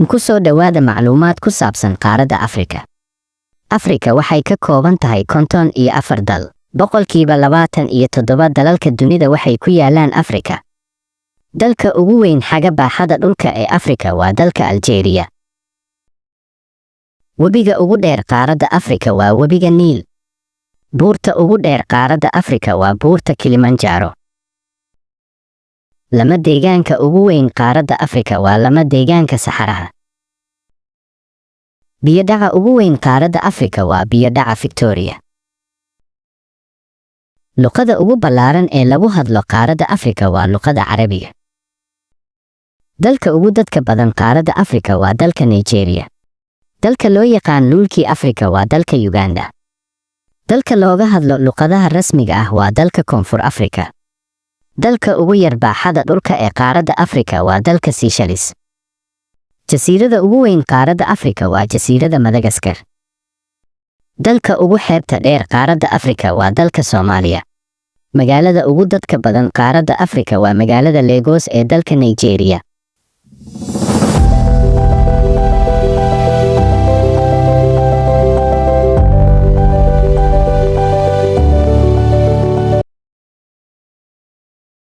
Ku soo dhowaada macluumaad ku saabsan qaaradda Afrika. Afrika waxay ka kooban tahay 54 dal. 27% dalalka dunida waxay ku yaalaan Afrika. Dalka ugu weyn xagga baaxadda dhulka ee Afrika waa dalka Algeria. Webiga ugu dheer qaaradda Afrika waa webiga Niil. Buurta ugu dheer qaaradda Afrika waa buurta Kilimanjaro. Lama deegaanka ugu weyn qaaradda Afrika waa lama deegaanka Saxaraha. Biyo-dhaca ugu weyn qaaradda Afrika waa biyo-dhaca Victoria. Luqada ugu ballaaran ee lagu hadlo qaaradda Afrika waa luqada Carabiga. Dalka ugu dadka badan qaaradda Afrika waa dalka Nigeria. Dalka loo yaqaan luulkii Afrika waa dalka Uganda. Dalka looga hadlo luqadaha rasmiga ah waa dalka Koonfur Afrika. Dalka ugu yar baaxadda dhulka ee qaaradda Afrika waa dalka Seychelles. Jasiiradda ugu weyn qaaradda Afrika waa jasiiradda Madagaskar. Dalka ugu xeebta dheer qaaradda Afrika waa dalka Soomaaliya. Magaalada ugu dadka badan qaaradda Afrika waa magaalada Lagos ee dalka Nigeria.